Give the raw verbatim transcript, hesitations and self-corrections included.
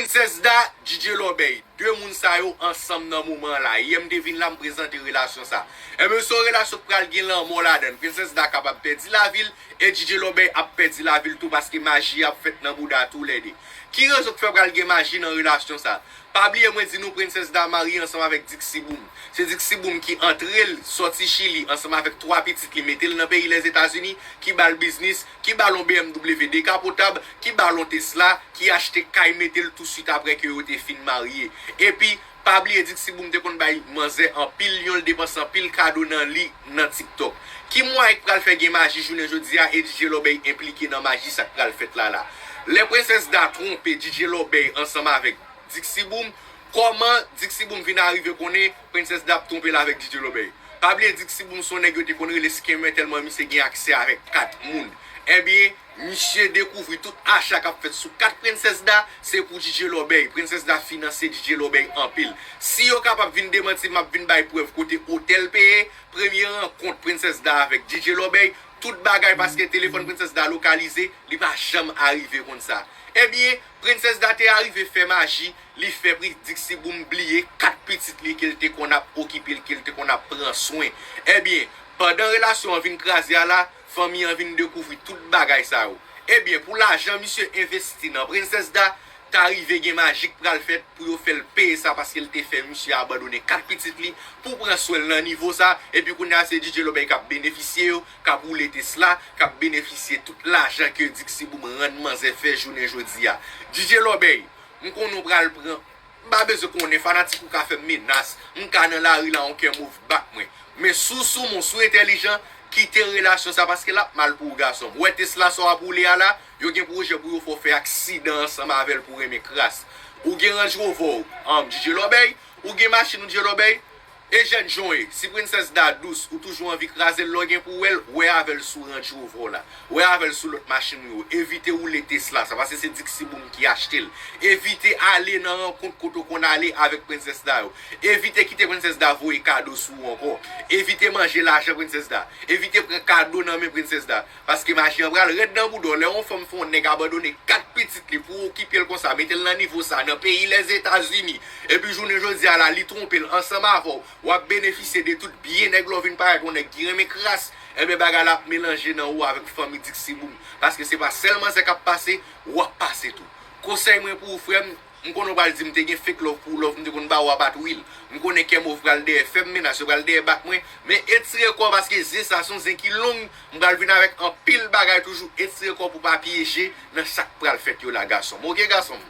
Princess Da, D J Lobey, de moun sa yo ansanm nan moman an la. Yè m te vin la, m prezante relasyon sa. Enben, se yon relasyon k pral gen lanmò ladan l. Princess Da kapab pèdi lavi l, e D J Lobey ap pèdi lavi l tou, paske maji ap fèt nan bouda toulède. Ki rezon k fè pral gen maji nan relasyon sa? Pa bliye mwen di nou Princess Da marye ansanm avèk Dixie Boom. Se Dixie Boom ki antre l sòti Chili ansanm avèk twa pitit li, mete l nan peyi Lèzetazini, ki ba l biznis, ki ba l yon B M W dekapotab, ki ba l yon Tesla, ki achte kay mete l touswit apre ke yo te fin marye. Epi, pa bliye Dixie Boom te konn bay manzè anpil lyon, l depanse anpil kado nan li nan TikTok. Ki mwayen k pral fè gen maji jounen jodi a e D J Lobey enplike nan maji sa k pral fèt la la? Lè Princess Da twonpe D J Lobey ansanm avèk Dixie Boom, kòman Dixie Boom vin arive konnen Princess Da ap twonpe l avèk D J Lobey? Pa bliye Dixie Boom se yon nèg yo te konn rele scammer tèlman misye gen aksè avèk kat moun. Ebyen, misye dekouvri tout acha k ap fèt sou kat Princess Da, se pou D J Lobey. Princess Da finanse D J Lobey anpil. Si yo kapab vin demanti m, m ap vin bay prèv kote otèl peye, premye rankont Princess Da avèk D J Lobey, tout bagay, paske telefòn Princess Da lokalize, li pa janm arive konn sa. Ebyen, Princess Da te arive fè maji, li fè pri Dixie Boom bliye kat pitit li ke l te konn ap okipe l, ke l te konn ap pran swen. Ebyen, pandan relasyon an vin kraze a la, fanmi an vin dekouvri tout bagay sa yo. Ebyen, pou lajan misye envesti nan Princess Da, ta rive gen maji k pral fèt pou yo fè l peye sa, paske l te fè misye abandone kat pitit li pou pran swen l nan nivo sa, epi kounye a se D J Lobey k ap benefisye yo, k ap woule Tesla, k ap benefisye tout lajan ke Dixie Boom rann manzè fè jounen jodi a. D J Lobey, m konnen w pral pran, m pa bezwen konnen, fanatik ou ka fè m menas, m ka nan lari la, yon kè move bat mwen. Men si w sou moun, si w entèlijan, kite relasyon sa, paske l ap mal pou ou, gason m. Ou wè Tesla sa w ap woule a la, yo gen pwojè pou yo fè w fè aksidan ansanm avè l pou renmen kras. Ou gen Range Rover w, um, D J Lobey, ou gen machin ou, D J Lobey, e jènjan w ye. Si Princess Da dous, ou toujou anvi kraze l, lè w gen pou w wè l, wè avè l sou Range Rover w la. Wè avè l sou lòt machin ou yo. Evite woule Tesla sa, paske se Dixie Boom ki achte l. Evite ale nan rankont kote w konn ale avèk Princess Da yo. Evite kite Princess Da voye kado sou ou ankò. Evite manje lajan Princess Da. Evite pran kado nan men Princess Da. Paske maji an pral rèd nan bouda w. Lè yon fanm fè yon nèg abandone kat pitit li pou okipe l konsa, mete l nan nivo sa, nan peyi Lèzetazini, epi jounen jodi a la, li twonpe l ansanm avè w, w ap benefisye de tout byen nèg la, w vin parèt yon nèg ki renmen kras, enben bagay la ap melanje nan ou avèk fanmi Dixie Boom. Paske se pa sèl manzè k ap pase, w ap pase tou. Konsèy mwen pou ou, frè m, m konnen w pral di m te gen fake love pou ou, love m te konn ba ou a pa t real. M konnen kè move pral dèyè fè m menas, yo pral dèyè bat mwen, men etire kò w paske zen sa se yon zen ki long, m pral vin avèk anpil bagay toujou, etire kò w pou w pa pyeje nan sa k pral fèt yo la, gason m. Oke, gason m?